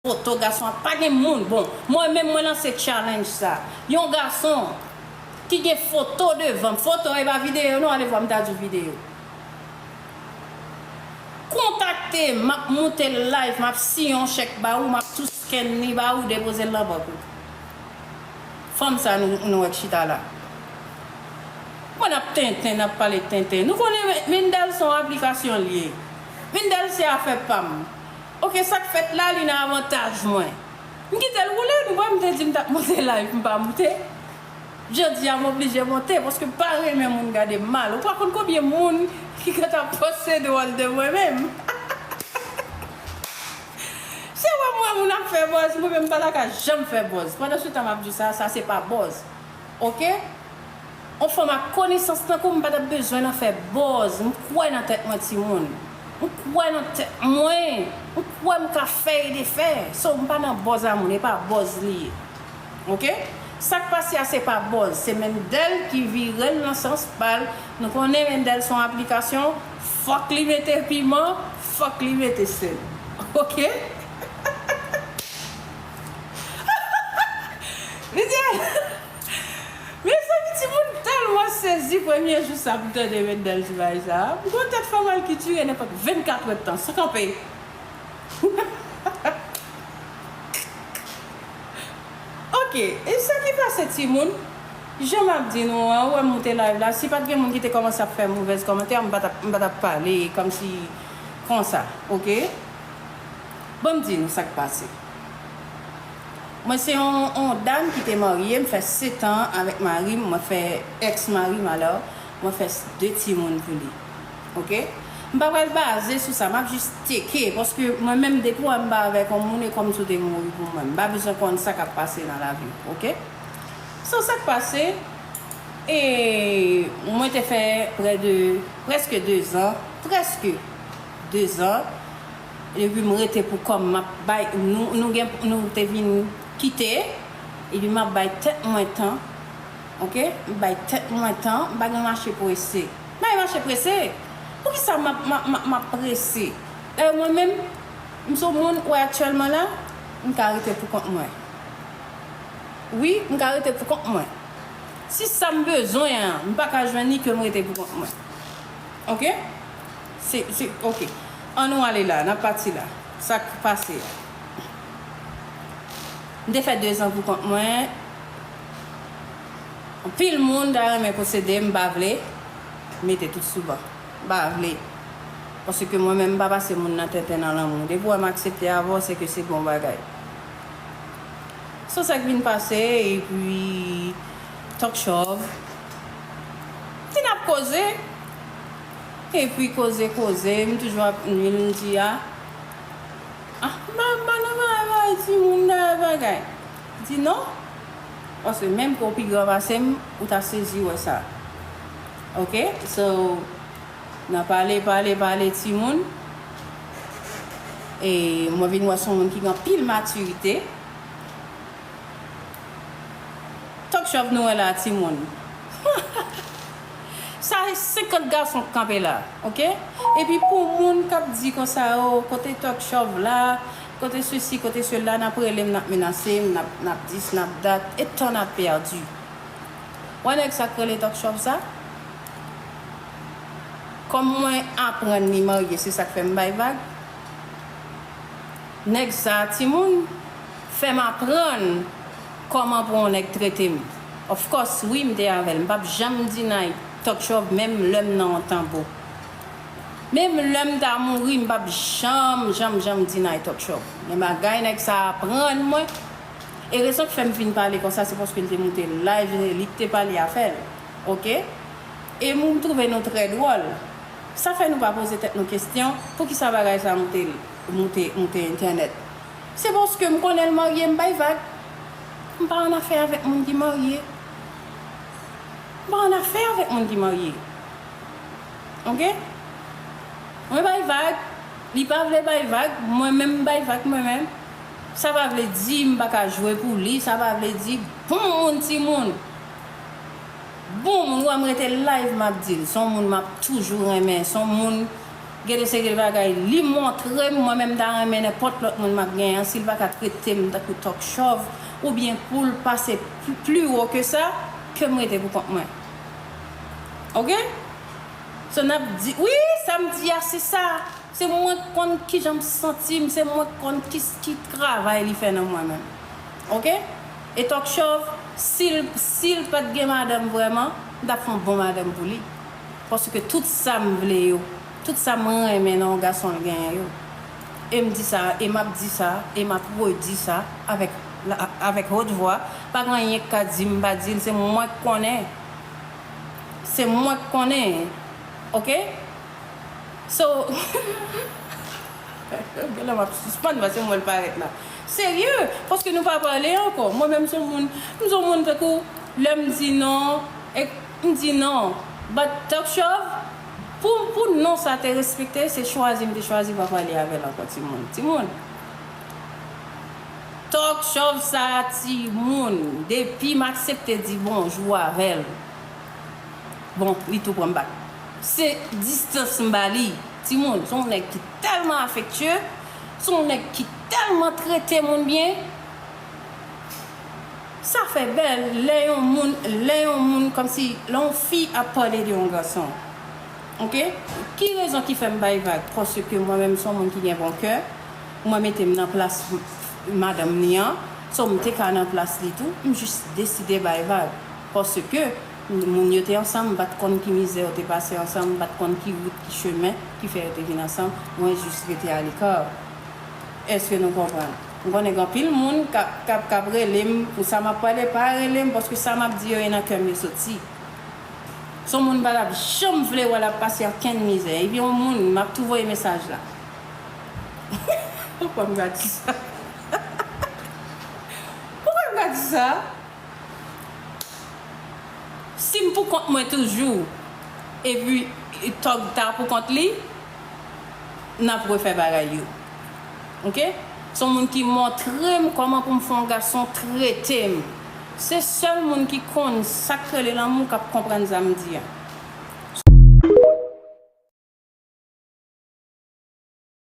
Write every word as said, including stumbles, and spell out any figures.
foto gason an, pa gen moun. Bon, mwen menm mwen lanse challenge sa. Yon gason ki gen foto devan m, foto e pa videyo non, ale vwa m ta di w videyo. Kontakte m, m ap moute live, m ap siyen yon chèk ba ou, m ap tou scan li ba ou, depoze l nan bank ou. Fanm sa nou, nou wè k chita la. Mwen n ap tenten, n ap pale tenten. Nou konnen Mendel se yon aplikasyon l ye. Mendel se afè pa m. Oke, sa k fèt la, li nan avantaj mwen. M kite l woule, nou wè m te di m t ap monte live, m pa monte. Jodi a, m oblije monte, paske m pa renmen moun gade m mal. Ou pa konn konbyen moun ki gentan panse dwòl de mwen menm. Se wè m wè moun ap fè buzz, mwen menm m pa ta ka janm fè buzz. Pandan se tan m ap di w sa, sa se pa buzz. Oke? Yon fanm ak konesans tankou m pa t ap bezwen nan fè buzz. M kwè nan tèt mwen, timoun. M kwè nan tèt mwen. M kwè m ka fè e defè. So, m pa nan buzz a moun, e pa buzz li ye. Oke? Sa k pase a se pa buzz, se Mendel ki vire l nan sans pa l. Nou konnen Mendel se yon aplikasyon, fòk li mete piman, fòk li mete sèl. Oke? Li di, mezanmi, timoun tèlman sezi premye jou sa m tande Mendel di bagay sa. M gon tèt fè mal ki tire nenpòt vennkatrè tan, san kanpe. Oke, e sa ki pase timoun? Jan m ap di nou an, ou wè m moute live la, si pa t gen moun ki te kòmanse ap fè movèz kòmantè, m pa t ap, m pa t ap pale kòmsi konsa, oke? Ban m di nou sa k pase. Mwen se yon, yon dam ki te marye, m fè sèt an avèk mari m, mwen fè èks mari m alò, mwen fè de timoun pou li. Oke? M pa pral baze sou sa, m ap jis tcheke, paske mwen menm depi w wè m pa avèk yon moun, e kòmsi w te mouri pou mwen. M pa bezwen konn sa k ap pase nan lavi w, oke? So, sa k pase, e mwen te fè prè de, prèske de zan, prèske de zan, epi m rete pou kò m, m ap bay, nou, nou gen, nou te vin kite, epi m ap bay tèt mwen tan, oke? M bay tèt mwen tan, m pa gen mache prese. M pa gen mache prese. Poukisa m ap, m ap, m ap, m ap prese? Dayè, mwen menm, m se yon moun, ou wè aktyèlman la, m ka rete pou kont mwen. Wi, m ka rete pou kont mwen. Si sa m bezwen an, m pa ka jwenn li, ke m rete pou kont mwen. Oke? Se, se, oke. Ann nou ale la, n ap pati la. Sa k pase a? M te fè de zan pou kont mwen. Anpil moun ta renmen posede m, m pa vle. Mete tout sou ban. M pa vle. Paske mwen menm, m pa pase moun nan tenten nan lanmou. Depi w wè m aksepte avè w, se ke se bon bagay. So sa k vin pase, epi Talk Shove. Ti n ap koze. Epi koze, koze, m toujou ap nwil, m di a. Ah, m pa, m pa nan bagay, bagay, timoun nan bagay. Di non. Paske menm ke w pi gran pase m, ou ta sezi wè sa. Oke? So, n a pale, pale, pale, timoun. E mwen vin wè se yon moun ki gen anpil matirite. Talk Shove nou wè la, timoun. Sa e senkant gason k kanpe la, oke? Epi pou moun k ap di konsa, o, kote Talk Shove la, kote sesi, kote sela, n ap rele m, n ap menase m, n ap, n ap dis, n ap dat, e tan n ap pèdi. Wè nèg sa k rele Talk Shove sa? Kòm mwen aprann li marye, se sa k fè m bay vag. Nèg sa, timoun, fè m aprann kòman pou yon nèg trete m. Of course, wi, m te avè l. M p ap janm deny Talk Shove, menm lè m nan yon tanbou. Menm lè m ta mouri, m p ap janm, janm, janm deny Talk Shove. Men bagay nèg sa aprann mwen, e rezon k fè m vin pale konsa, se paske l te moute live, e li k te pale afè l. Oke? E m twouve nou trè dwòl. Sa fè nou pa poze tèt nou kesyon, poukisa bagay sa moute, moute, moute entènèt? Se paske m konnen l marye, m bay vag. M pa annafè avèk moun ki marye. M pa annafè avèk moun ki marye. Oke? Mwen bay vag, li pa vle bay vag, mwen menm m bay vag mwen menm. Sa pa vle di m pa ka jwe pou li, sa pa vle di bon moun timoun. Bon moun, ou wè m rete live, m ap di l. Se yon moun m ap toujou renmen. Se yon moun, Gen de seri de bagay li montre m, mwen menm m ta renmen nenpòt lòt moun m ap genyen an, si l pa ka trete m tankou Talk Chòv, oubyen pou l pase pli, pli wo ke sa, ke m rete pou kont mwen. Oke? So n ap di, wi, sa m di a, se sa. Se mwen k konn kijan m santi m, se mwen k konn ki, ki travay li fè nan mwen menm. Oke? E Talk Chòv, si l, si l pa t gen madanm vrèman, m t ap fè yon bon madanm pou li. Paske tout sa m vle yo, tout sa m renmen nan yon gason l genyen yo. E m di sa, e m ap di sa, e m ap redi sa avèk, avèk haute voix. Pa gen anyen k ka di m pa di l, se mwen k konnen. Se mwen k konnen. Oke? So, genlè m ap sispann paske m wè l parèt la. Serye, paske nou pa pale ankò. Mwen menm se yon moun, m se yon moun tankou lè m di non, e m di non. But Talk Chòv, pou, pou non sa te respekte, se chwazi m te chwazi pa pale avè l ankò, timoun. Timoun. Talk Chòv sa a, timoun, depi m aksepte di bonjou avè l, bon, li tou pran m bak. Se distans m ba li. Timoun, se yon nèg ki tèlman afektye, se yon nèg ki tèlman trete moun byen. Sa fè bèl lè yon moun, lè yon moun, kòmsi, lè yon fi ap pale de yon gason. Oke? Ki rezon ki fè m bay vag? Paske mwen menm se yon moun ki gen bon kè. Mwen mete m nan plas madanm li an. So, m te ka nan plas li tou. M jis deside bay vag. Paske moun yo te ansanm, m pa t konn ki mizè yo te pase ansanm, m pa t konn ki wout, ki chemen ki fè yo te vin ansanm. Mwen jis rete aleka. Èske nou konprann? M konnen gen anpil moun k ap, k ap, k ap rele m pou sa m ap pale, pa rele m, paske sa m ap di yo, e nan kè m yo soti. Se yon moun m pa t ap janm vle wè l ap pase okenn mizè. Epi yon moun, m ap tou voye mesaj la. Poukwa m ka di sa? Poukwa m ka di sa? Si m pou kont mwen toujou, epi Tòg ta pou kont li, n ap refè bagay yo. Oke? Se yon moun ki montre m kòman pou m fè yon gason trete m. Se sèl moun ki konn sa k rele lanmou k ap konprann sa m di a.